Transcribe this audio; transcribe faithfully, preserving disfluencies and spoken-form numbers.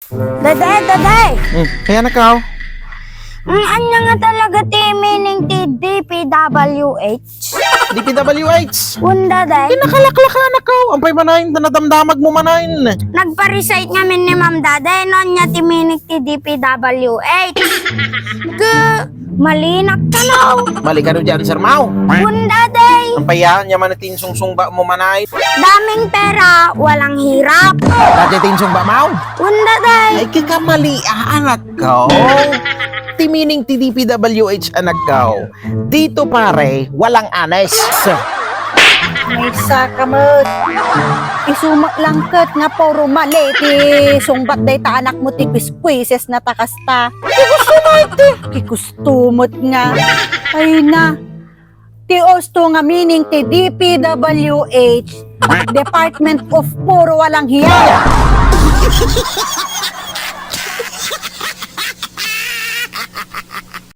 Dede, dede! Hmm, kaya na ka, oh. Ang anya nga talaga ti meaning ti D P W H? D P W H. Wen, dede. Kinakalaklakan na ka, oh. Ampay manen, nadamdamag mo manen. Nagpa-recite ngamin ni Ma'am, dede, no anya ti meaning ti D P W H. Ke, malinak ka, no? Mali ka no dyan, sir Mau. Wen, dede. Ampay yan, yaman ti insungsungba mo manen. Daming pera, walang hirap. Dati ti insungba Mau. Wen, dede. Ay, kika mali, ah, anak ko. Ti meaning ti D P W H, anak ko. Dito pare, walang honest. Maysa ka met. Isu met lang ket nga puro mali ti sungbat dayta anakmo ti kuiskuises na ta kasta. Ti gusto mo iti. Ti gusto met nga. Ay na. Ti usto nga meaning ti D P W H, Department of Puro Walang Hiya.